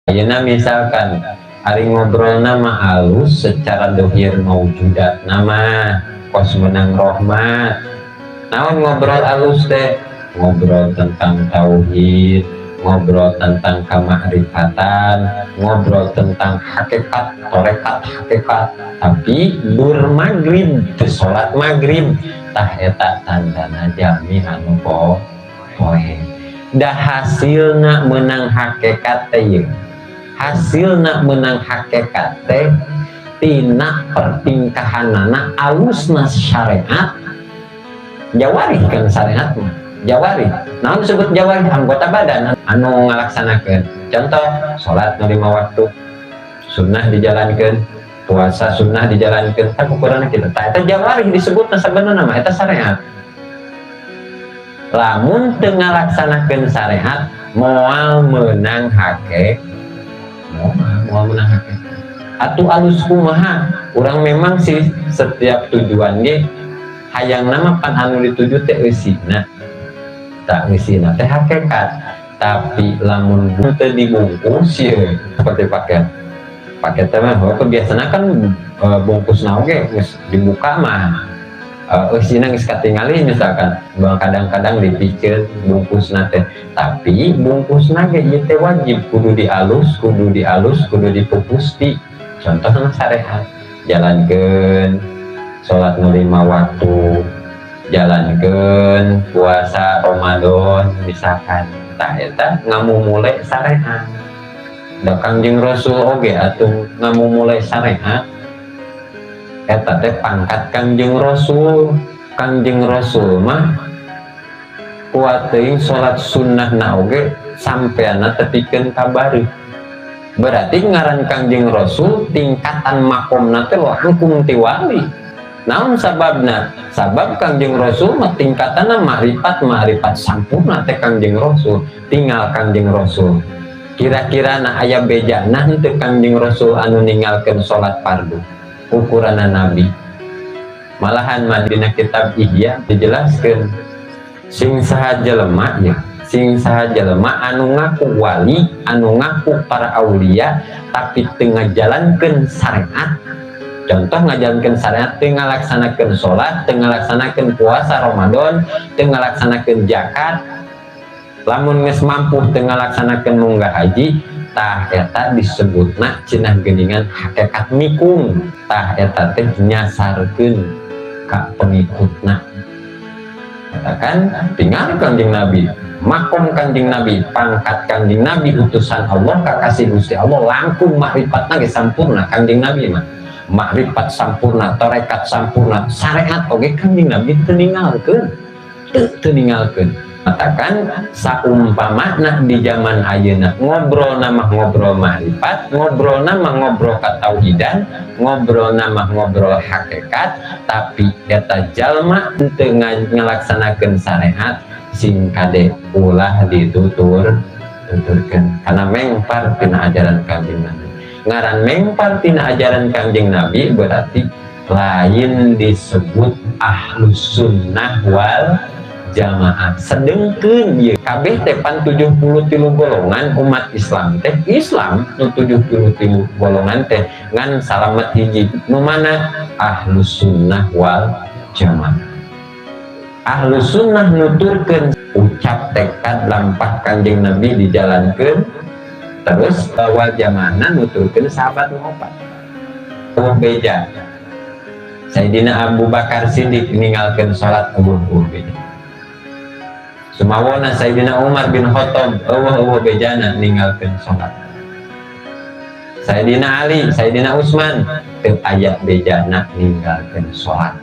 Ayeuna misalkan ari ngobrolna mah alus secara dohir maujudatna mah kos menang rahmat. Naon ngobrol alus teh? Ngobrol tentang tauhid, ngobrol tentang kemakrifatan, ngobrol tentang hakikat, torekat hakikat, tapi bermagrib teu salat maghrib, tah eta tandana jalmi anu poe. Da hasilna menang hakikat teh ieu, hasilna menang hakikat teh tina pertingkahanana alusna syariat, jawarih kan syariat mah jawarih. Naon disebut jawarih? Anggota badan anu ngalaksanakeun. Contoh, salat nu 5 waktu sunnah dijalankeun, puasa sunnah dijalankeun, tak ukuranna kitu. Tah, eta jawarih disebutna, sabenerna mah eta syariat. Lamun teu ngalaksanakeun syariat, moal menang hake, moal moal menang hake. Atuh alus kumaha urang? Memang sih setiap tujuan ge hayang nama pan anu dituju teh eusina, tak eusina teh hakikat. Tapi lamun teu dibungkus ye seperti paket, paket teh mah biasanya kan bungkus oge geus dibuka mah eusina geus katingali. Misalkan kadang-kadang dipikir bungkusna teh, tapi bungkusna ge ieu teh wajib kudu dialus, kudu dialus, kudu dipupusti. Contohna syariat, jalankeun salat nu 5 waktu, jalankeun puasa Ramadan misalkan, tah eta ngamumule syariat. Da Kangjeng Rasul oge atuh ngamumule syariat, eta teh pangkat Kangjeng Rasul. Kangjeng Rasul mah kuat teuing salat sunnah na oge sampeanna tepikeun ka bareuh. Berarti ngaran Kangjeng Rasul tingkatan makomna teh langkung ti wali. Naon sababna? Sabab Kangjeng Rasul mah tingkatanna makrifat, makrifat sampurna teh Kangjeng Rasul. Tinggal Kangjeng Rasul, kira-kira na aya bejana henteu Kangjeng Rasul anu ninggalkeun salat fardu ukuranna Nabi? Malahan mah dina kitab Ihya dijelaskeun, sing saha jelema ya, sing saha jelema anu ngaku wali, anu ngaku para aulia, tapi teu ngajalankeun syariat. Contoh ngajalankeun syariat, teu ngalaksanakeun salat, teu ngalaksanakeun puasa Ramadan, teu ngalaksanakeun zakat, lamun geus mampu teu ngalaksanakeun munggah haji, tah eta disebutna cenah geuningan hakikat nikung. Tah, eta teh nyasarkeun ka pengikutna. Katakan tinggal Kangjeng Nabi, makom Kangjeng Nabi, pangkat Kangjeng Nabi, utusan Allah, kakasih Gusti Allah, langkung makrifatna ge sampurna. Kangjeng Nabi mah makrifat sampurna, torekat sampurna, syariat oge Kangjeng Nabi teu ninggalkeun, teu ninggalkeun. Katakan saumpamana di zaman ayeuna ngobrol nama ngobrol makrifat, ngobrol nama ngobrol katauhidan, ngobrol nama ngobrol hakikat, tapi eta jalma teu ngalaksanakeun syariat, sing kade ulah ditutur tuturkeun karena mengpar tina ajaran Kangjeng Nabi. Ngaran mengpar tina ajaran Kangjeng Nabi berarti lain disebut ahlus sunnah wal jamaah. Sedengkeun ieu kabeh teh pan 73 golongan umat Islam teh, Islam nu 73 golongan teh ngan salamet hiji. Nu mana? Ahlus sunnah wal jamaah. Ahlus sunnah nuturkeun ucap tekad lampah Kanjeng Nabi dijalankeun terus, wal jamaah nuturkeun sahabat nu opat. Euweuh beja Sayyidina Abu Bakar Siddiq ninggalkeun salat, euweuh euweuh beja. Sumawona Sayyidina Umar bin Khattab, euweuh euweuh bejana ninggalkeun salat. Sayyidina Ali, Sayyidina Utsman teu aya bejana ninggalkeun salat.